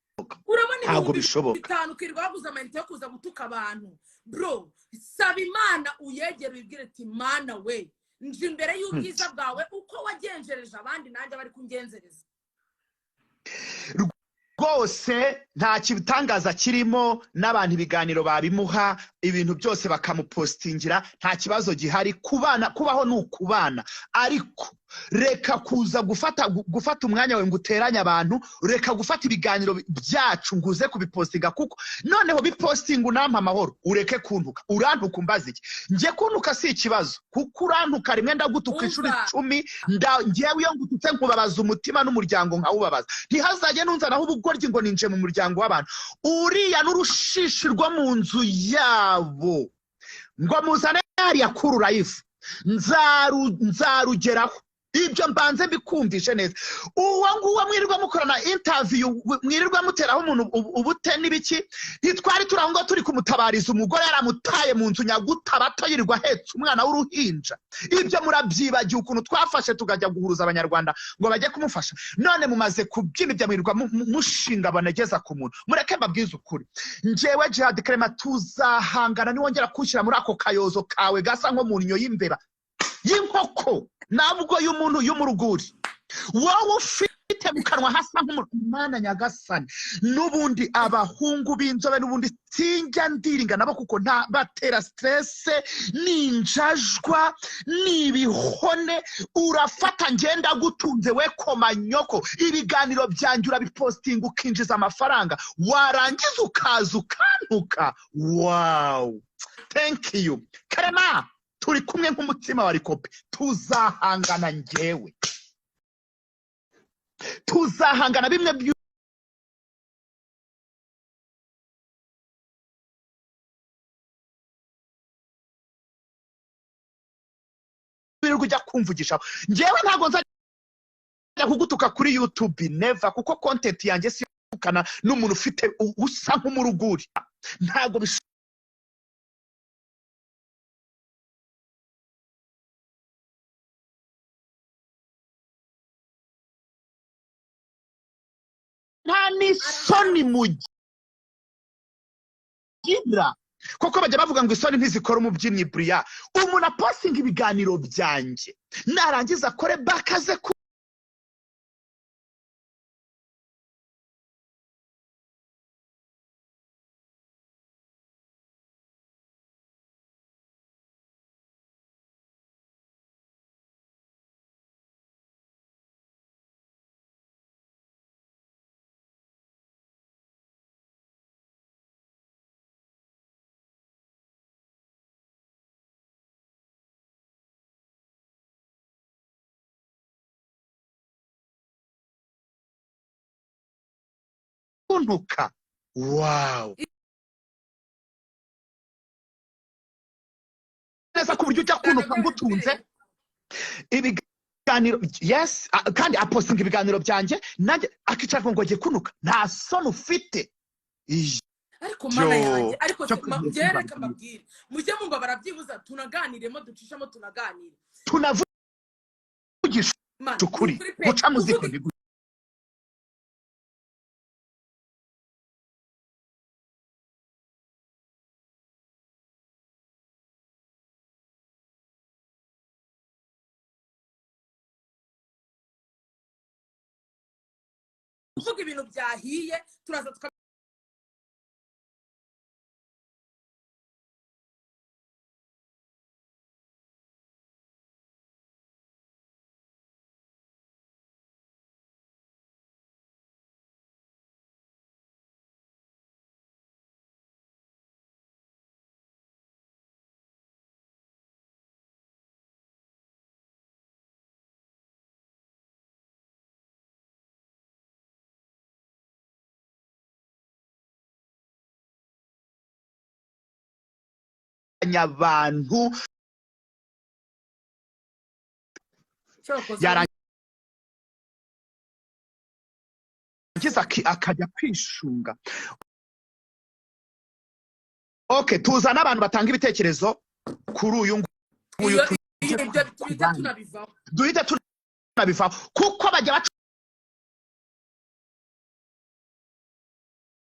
Urabona, Ntabwo ibihumbi bishoboka. bitanu ukirirwa waguze amayinite yo kuza gutuka abantu. Bro, saba Imana, uyegere, uyibwire ati: "Mana we, nje imbere y'ubwiza bwawe, uko wagenjereje abandi nanjye bari kungenzereza." Rwose nta kitangaza kirimo, n'abantu ibiganiro babimuha, ibintu byose bakamupostingira, nta kibazo gihari. Kubana, kubaho ni ukubana, ariko reka kuza gufata umwanya wawe ngo uteranye abantu. Reka gufata ibiganiro byacu ngo uze kubipostinga, kuko noneho bipostinga unampa amahoro, ureke kuntuka. Urantuka umbaza iki? Njye kuntuka si ikibazo, kuko urantuka rimwe ndagutuka inshuro Umva. 10. Njyewe iyo ngututse nkubabaza umutima n'umuryango nkawubabaza. Ntihazajye nunzanaho ubugoryi ngo ninje mu muryango w'abantu. Uriya n'urushishi rwo mu nzu yabo ngo muzane hariya kuru live, nzarugeraho. Ibyo mbanze mbikumvishe neza. Uwo nguwo mwirirwa mukorana interview, mwirirwa muteraho umuntu ubute n'ibiki, ntitwari turi aho ngaho turi kumutabariza umugore yaramutaye mu nzu nyagutabato, yirirwa ahetse umwana w'uruhinja? Ibyo murabyibagiwe, ukuntu twafashe tukajya guhuruza Abanyarwanda ngo bajye kumufasha? None mumaze kubyina ibyo, mwirirwa mushinga banageza ku muntu. Mureke mbabwize ukuri, njyewe Jihad Clement tuzahangana. Niwongera kunshyira muri ako kayozo kawe gasa nko mu nnyo y'imbeba y'inkoko, nabwo y'umuntu y'umuruguri, wowe ufite Mu kanwa hasa nk'umwana. Nyagasani, n'ubundi abahungu b'inzobe n'ubundi sinjya ndiringa nabo, kuko nta batera stress, ni injajwa, ni ibihone. Urafata ngenda gutunze we koma nyoko, ibiganiro byanjye urabipostinga ukinjiza amafaranga, warangiza ukaza ukantuka. Wow, thank you Karema, turi kumwe nk'umutima wa rikopi. Tuzahangana, njyewe tuzahangana bimwe wirirwa ujya kumvugisha. Njyewe ntabwo nzajya kugutuka kuri YouTube, never, kuko content yanjye si ukana n'umuntu ufite usa nk'umuruguri, ntabwo nta n'isoni mugira. Koko bajya bavuga ngo isoni ntizikora umubyinnyi. Buriya umuntu apostinga ibiganiro byanjye, narangiza akore bakaze kuntuka. Wow, neza ku buryo ujya kuntuka ngutunze ibiganiro. Yes, kandi apostinga ibiganiro byanjye, nanjye akicara ngo agiye kunuka. Nta soni ufite? Ariko mana Yo, yanjye, ariko cyo kugira byereka ikiganiro. Mbabwire, mujye mumbabara byibuza tunaganiremo, ducishemo tunaganire. Tunavugisha Man, ukuri. ukuri pe, Guca mu ziko kuvuga kuvuga ibintu byahiye, turaza tuka abantu cyokoze. Yarangiza akajya kwishunga. Okay, tuzana abantu batanga ibitekerezo kuri uyu nguyu. Iyo ibyo tuhita tunabivaho. Duhite tunabivaho, kuko bajya baca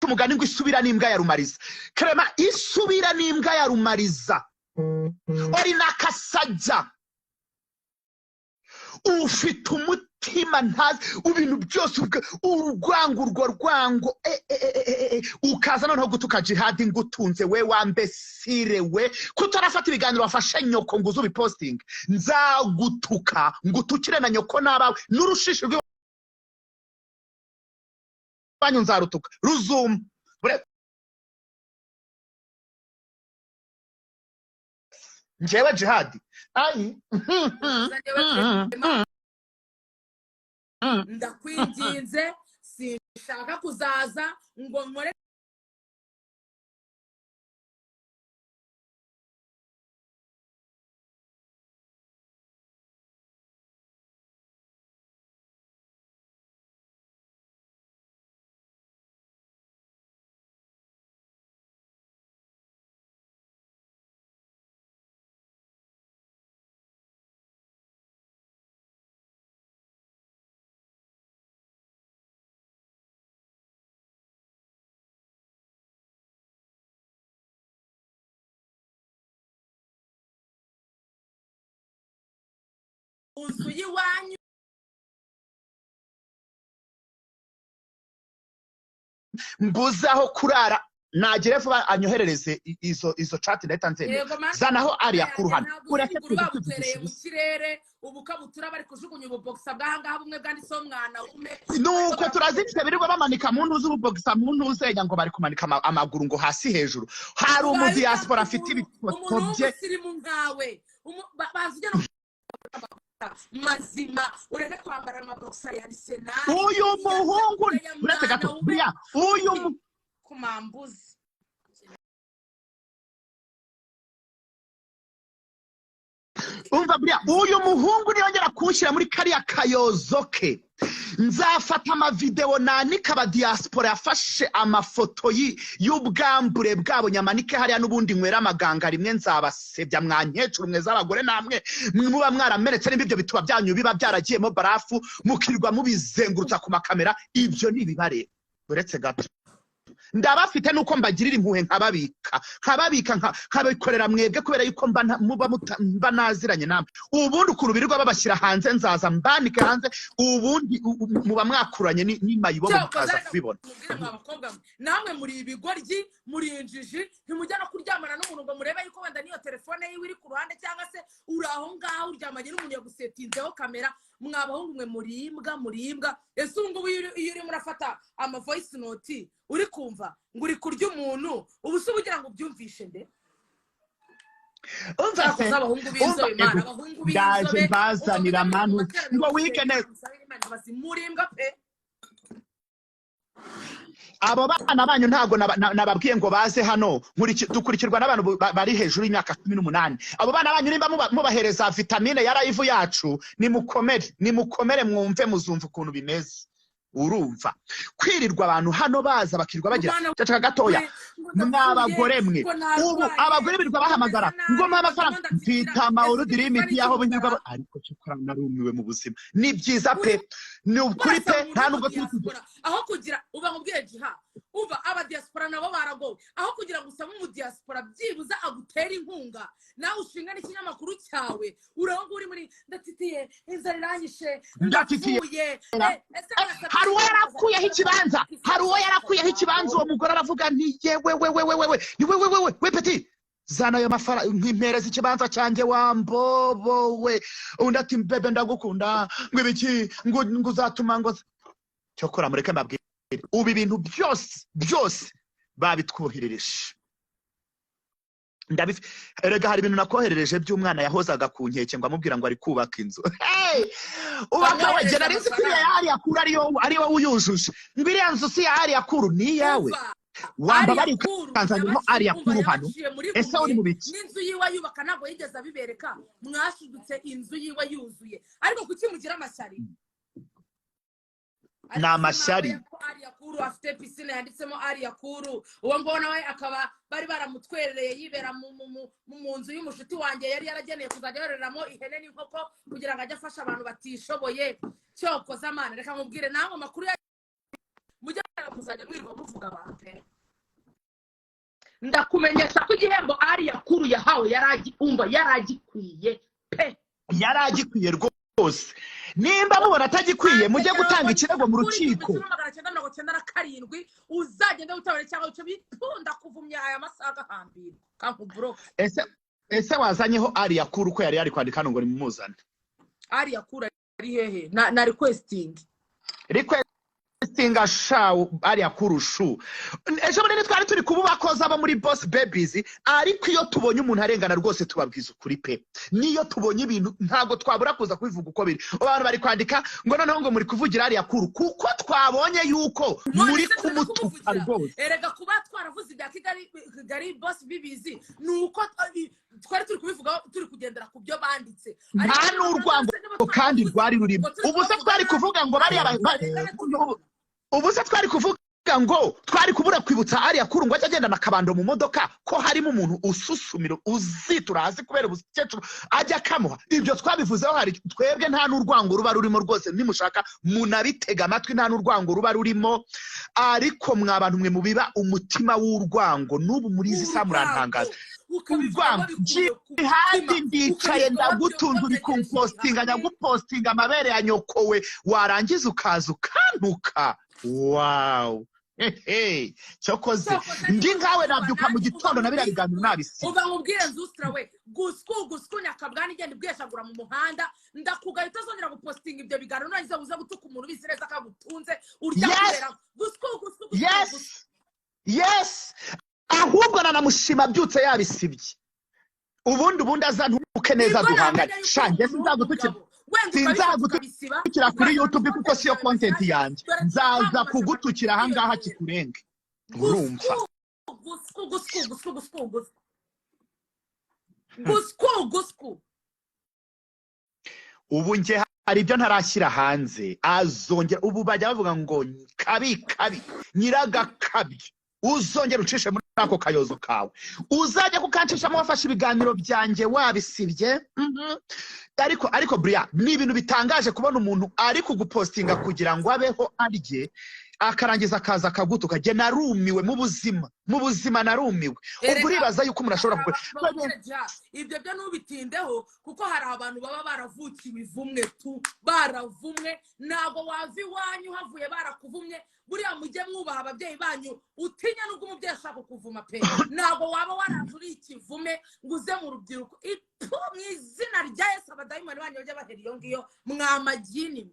umugani ngo isubira n'imbwa ya rumariza. Krema, isubira n'imbwa ya rumariza, ori n'akasajya ufite umutima ntazi ibintu byose, urwango, urwo rwango, ukaza noneho gutuka Jihadi ngutunze. We wambesire we, kutarafata ibiganiro wafashe nyoko ngo uze ubipostinge, nzagutuka ngutukire na nyoko n'abawe n'urushishi rw'iwanyu nzarutuka ruzuma. Njyewe Jihadi ayi. Uzajye. Ndakwinginze, sinshaka kuzaza ngo nkore mu nzu y'iwanyu. Mbuze aho kurara. Nagere vuba anyoherereze izo chat, ndahita nzemera. Yego mana. Zanaho Ariya Kuru hano. Ntabwo Ureke uzigura kwiga babutereye kwivugisha mu ubusa. kirere. Ubukabutura bari kujugunya, ububogisa bw'ahangaha bumwe bwanditseho "mwana ume". Nuko turazifite, birirwa bamanika mu ntuzi, ububogisa mu ntuzenya, ngo bari kumanika amaguru ngo hasi hejuru hari Ubaye umudiyasipora utanga afite umuntu ibikoto bye. w'umusirimu nkawe, baza ujya no mazima, ureke kwambara amabogisa ya Arsenal. Uyu muhungu, uretse gato buriya uyu ku mambuzi. Umva buriya, uyu muhungu niyongera kunshyira muri kariya kayozo ke, nzafata amavidewo nanika abadiyasipora yafashe amafoto y'ubwambure bwabo, nyamanike hariya n'ubundi nywera amaganga rimwe. Nzabasebya mwa nkecuru mwe z'abagore, namwe muba mwaramenetse. Nimba ibyo bituba byanyu biba byaragiyemo barafu, mukirirwa mubizengurutsa ku makamera, ibyo ni ibibareba. Uretse gato, ndabafite nuko mbagirira impuhwe, nkababika nkabikorera mwebwe, kubera yuko mba muba mba naziranye namwe. Ubundi ukuntu birirwa babashyira hanze, nzaza mbanike hanze. Ubundi muba mwakuranye n'imayibobo, mukaza kubibona. Mubwire mwa bakobwa mwe, namwe muri ibigoryi, muri injiji. Ntimujya no kuryamana n'umuntu ngo murebe yuko wenda n'iyo telefone yiwe iri ku ruhande, cyangwa se uri aho ngaho uryamanye n'umuntu yagusetinzeho kamera. Mwa bahungu mwe, muri imbwa, muri imbwa. Ese ubu ngubu iyo urimo urafata ama voice note, uri kumva ngo uri kurya umuntu, ubu se uba ugira ngo ubyumvishe nde? Umva se. Cyakoze abahungu Umva. b'inzobe, Imana, Ego, abahungu ndaje b'inzobe mbazanira umva manu mujye mu ngo materaniro wige neza. musabire Imana imbabazi, muri imbwa pe. Abo bana banyu ntabwo nababwiye ngo baze hano. Dukurikirwa n'abantu bari hejuru y'imyaka 18. Abo bana banyu nimba mubahereza vitamine ya live yacu, nimukomere, nimukomere, mwumve, muzumva ukuntu bimeze. Urumva kwirirwa abantu hano baza bakirirwa bagira Umwana ceceka gatoya. we, ngo ndapfuye, Mw'abagore mwe, ngo ubu narwaye, abagore birirwa ngo bahamagara meze nabi, ngo mpe ngo amafaranga, ndimo mfite ndatitira. amawuru Ese dirimiti ibyo yaho ni birirwa iki? Ariko cyokora narumiwe mu buzima. Ni byiza pe, ni ukuri pe, Barasaba nta umuntu nubwo turi w'umudiyasipora aho kugira uba nkubwiye jiha. Uva abadiyasipora nabo baragowe. Aho kugira ngo usabe umudiyasipora byibuze agutere inkunga, nawe ushinga n'ikinyamakuru cyawe, uraho ngo uri muri "ndatitiye, inzara iranyishe, Ndatitiye. ndapfuye". Ese barasaba Hari uwo iki? yarakuyeho ikibanza, hari uwo yarakuyeho ikibanza. Uwo mugore aravuga nti: "Yewe we we we we we, ni we we we we we petit, zana ayo mafaranga nkimpereza ikibanza cyanjye wambobo we." Undi ati: "Bebe, ndagukunda," ngo ibiki, ngo uzatuma ngo cyokora. Mureke mbabwire, ubu ibintu byose byose babitwoherereje. Erega hari ibintu nakoherereje by'umwana yahozaga ku nkeke, ngo amubwira ngo ari kubaka inzu. Hey! Ubu akaba Bamwoherereza nari nzi ko iriya amafaranga. yari akuru ariyo uyujuje, ngo iriya nzu si iya Ariya Kuru, ni iyawe. Umva, Wamba Ariya bari Kuru ukanzaniramo yabaciye, Ariya umva, Kuru hano. yabaciye muri Ese uri humye mu biki? n'inzu yiwe ayubaka ntabwo yigeze abibereka. Mwashidutse inzu yiwe yuzuye, ariko kuki mugira amashyari? Ni Ariko se amashyari. nawe ko Ariya Kuru afite pisine yanditsemo Ariya Kuru, uwo nguwo nawe akaba bari baramutwerereye yibera mu nzu y'umushuti wanjye yari yarageneye kuzajya yororeramo ihene n'inkoko kugira ngo ajye afasha abantu batishoboye. Cyokoze amana, reka nkubwire, namwe amakuru ya mujye muzajya mwirirwa muvuga abantu pe. Ndakumenyesha ko igihembo Ariya Kuru yahawe umva, yari agikwiye pe. Yari agikwiye rwose. Nimba mubona atagikwiye, mujye gutanga ikirego mu rukiko. 1997 uzagende witabare cyangwa wice bitunda kuvumya aya masaha agahambirwa kankuburo. Ese wazanyeho Ariya Kuru ko yari kwandika hano ngo nimumuzane? Ariya Kuru ari hehe na requesting? Requestinga sha Ariya Kuru shu. Ejo bundi twari turi kububakoza abo muri Boss Babies, ariko iyo tubonye umuntu arengana rwose tubabwiza ukuri pe. Niyo tubonye ibintu ntabwo twabura kuza kubivuga uko biri. Abantu bari kwandika ngo noneho ngo muri kuvugira Ariya Kuru kuko twabonye yuko None muri se turi kumutuka kumuvugira? rwose. Erega kuba twaravuze ibya Kigali Boss Bibizi ni uko twari turi kubivugaho, turi kugendera ku byo banditse. Nta n'urwango kandi rwari rurimo. Ubu se twari kuvuga ngo bariya ubu se twari kuvuga ngo twari kubura kwibutsa Ariya Kuru ngo ajye agendana akabando mu modoka, ko harimo umuntu ususumira uzitura hasi kubera ubukecuru, ajya akamuha? Ibyo twabivuzeho. Hari twebwe nta n'urwango ruba rurimo rwose, nimushaka munabitega amatwi, nta n'urwango ruba rurimo. Ariko mwa bantu mwe mubiba umutima w'urwango, n'ubu muri izi saha murantangaza. Urwango, Jihadi, ndicaye ndagutunze, uri kumpostinga, nyagupostinga amabere ya nyokowe, warangiza ukaza ukantuka. Wow. Hehe, cyokoze Cyokoze ndi ariko nkawe umva nabyuka mu nanjye gitondo uva na biriya nkubwire biganiro nabisiba. Uva nkubwire nzustra we, gusku gusku nyakabwana, igenda ibweshagura mu muhanda, ndakugaye utazongera gupostinga ibyo biganiro. Nurangiza uze gutuka umuntu ubizi neza ko agutunze urya Yes. kubera gusku gusku gusku gusku. Yes, ahubwo nanamushima abyutse yabisibye. Ubundi azantuke neza Nibwo duhangane. namenya yuko Sha, njye uri umuntu sinzagutukira w'umugabo. Wenda ukabifata sinzagutukira ukabisiba, kuri ukazana YouTube kuko content siyo yawe content nshyashya. yanjye. Dore Nzaza twamamaza kugutukira ahangaha kwiyongera. kikurenge, urumva? Gusku gusku gusku gusku gusku gusku gusku. Ubu njye hari ibyo ntarashyira hanze, azongera. Ubu bajya bavuga ngo kabi kabi nyiragakabyo, uzongera ucishe muri ako kayozo kawe, uzajya kukancishamo wafashe ibiganiro byanjye wabisibye. Ariko buriya ni ibintu bitangaje kubona umuntu ari kugupostinga kugira ngo abeho arye, akarangiza akaza akagutuka. Jye narumiwe mu buzima, mu buzima narumiwe. Ubwo Erega uribaza yuko umuntu ashobora hari kugura abantu bakubwira ja, ibyo byo ntubitindeho, kuko hari abantu baba baravukiwe ivumwe tu, baravumwe. Ntabwo wava iwanyu havuye barakuvumye. Buriya mujye mwubaha ababyeyi banyu, utinya nubwo umubyeyi ashaka kukuvuma pe. Ntabwo waba waraje uri ikivume ngo uze mu rubyiruko. Ipu, mu izina rya Yesu, abadayimoni banyu bajye bahera iyo ngiyo mwamagini.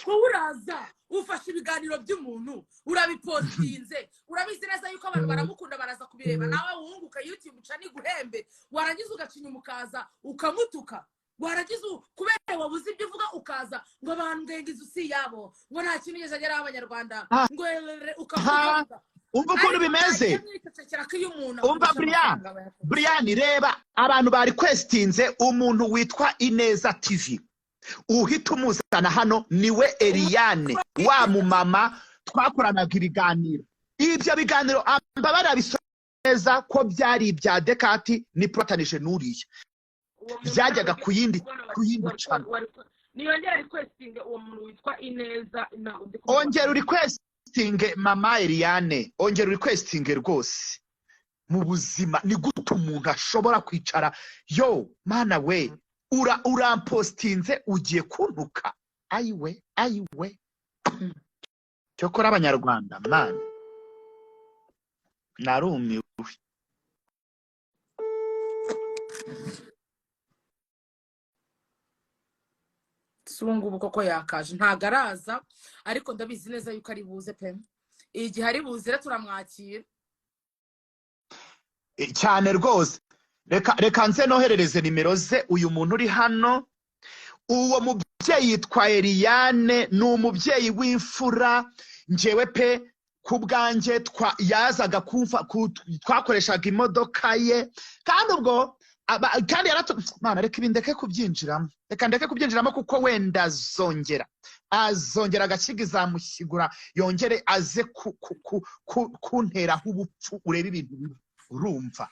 Wowe uraza ufashe ibiganiro by'umuntu urabipostinze, urabizi neza yuko abantu baramukunda, baraza kubireba, nawe wunguka YouTube uca n'iguhembe, warangiza ugaca inyuma ukaza ukamutuka, warangiza kubera wabuze ibyo uvuga ukaza ngo abantu ngo inzu si iyabo, ngo nta kintu ugeze ageraho abanyarwanda, ngo erere, ukavuga. Umva ukuntu Ariko bimeze. mwagiye mwicecekera ko iyo umuntu Umva akurusha Brian, amafaranga aba yakoze. Brian, reba abantu bari kwesitinze umuntu witwa Ineza TV, uhita umuzana hano, niwe Eliane wa mumama twakoranaga ibiganiro. Ibyo biganiro ambabarira neza ko byari ibya Dekati ni Protanije n'uriya Uwo muntu byajyaga ntabwo ku yindi kubona ku yindi channel. Niyongera requesting uwo muntu witwa Ineza, ntabwo ndi kumubona. Ongera urikwesitinge mama Eliane, ongera urikwesitinge rwose. Mu buzima ni gute umuntu ashobora kwicara, yo mana we, ura urampostinze ugiye kuntuka? Ayiwe, ayiwe, cyokora abanyarwanda mana, narumiwe. Si ubu ngubu koko yakaje, ntabwo araza, ariko ndabizi neza yuko ari buze pe. Igihe ari buze rero turamwakira. Cyane rwose. Reka nze noherereze nimero ze uyu muntu uri hano. Uwo mubyeyi yitwa Eliane, ni umubyeyi w'imfura. Njyewe pe ku bwanjye yazaga kumfa, twakoreshaga imodoka ye, kandi ubwo kandi yaratu Mana, reka ibi ndeke kubyinjiramo, reka ndeke kubyinjiramo, kuko wenda azongera agashyiga izamushyigura, yongere aze kunteraho ubupfu. Urebe ibintu bibi, urumva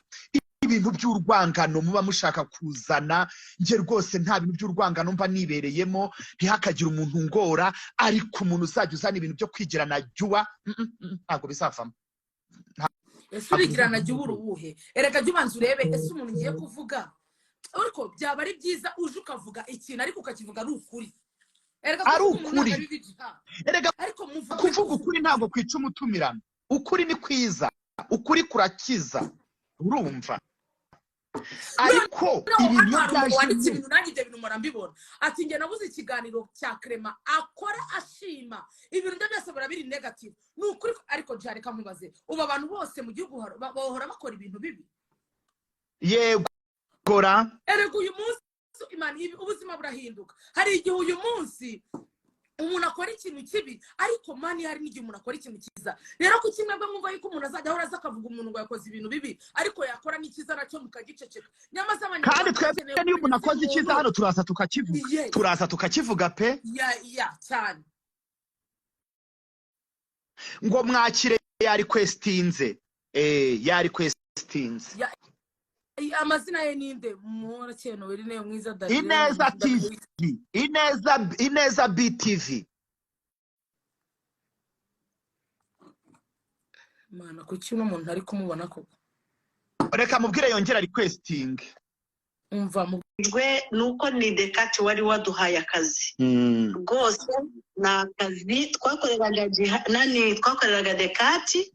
ibintu by'urwangano muba mushaka kuzana. Njye rwose nta bintu by'urwangano mba nibereyemo, ntihakagire umuntu ngora, ariko umuntu uzajya uzana ibintu byo kwigirana jyuwa, ntabwo bizavamo. Ese urigirana jya ubura uwuhe? Erega jya ubanza urebe ese umuntu ngiye kuvuga. Ariko byaba ari byiza uje ukavuga ikintu ariko ukakivuga ari ukuri. Erega Ari kuvuga umuntu ukuri. ntabwo ari bibi, ha. Erega Ariko muvuge kuvuga ukuri ntabwo kwica umutumirano. Ukuri ni kwiza, ukuri kurakiza, urumva? Ariko Noneho ibintu hano hari umuntu byaje wanditse ibintu, nanjye ibyo bintu mpora mbibona, ati njye nabuze ikiganiro cya Clement akora ashima, ibintu bye byose bira biri negative. Ni ukuri. Ariko jya reka nkubaze, ubu abantu bose mu gihugu bahora bakora ibintu bibi? Yego gora. Erega uyu munsi Imana, ubuzima burahinduka. Hari igihe uyu munsi umuntu akora ikintu kibi, ariko mani hari n'igihe umuntu akora ikintu cyiza. Rero ku kimwe bwo mwumva yuko umuntu azajya ahora aza akavuga umuntu ngo yakoze ibintu bibi, ariko yakora n'icyiza nacyo mukagiceceka. Nyamaze abanyarwanda Kandi twebwe bakeneye niyo umuntu akoze icyiza umuntu. hano turaza tukakivuga. Yes. Turaza tukakivuga pe. Ya, cyane. Ngo mwakire, yari kwesitinze, yari kwesitinze. Amazina ye ninde? Murakeye Noeline mwiza Daniel. Ineza TV, Ineza BTV. Mana, kuki uno muntu ari kumubona koko? Reka mubwire yongera requesting. Umva. Nuko ni Dekati wari waduhaye akazi. Rwose ni akazi twakoreraga nani, twakoreraga Dekati.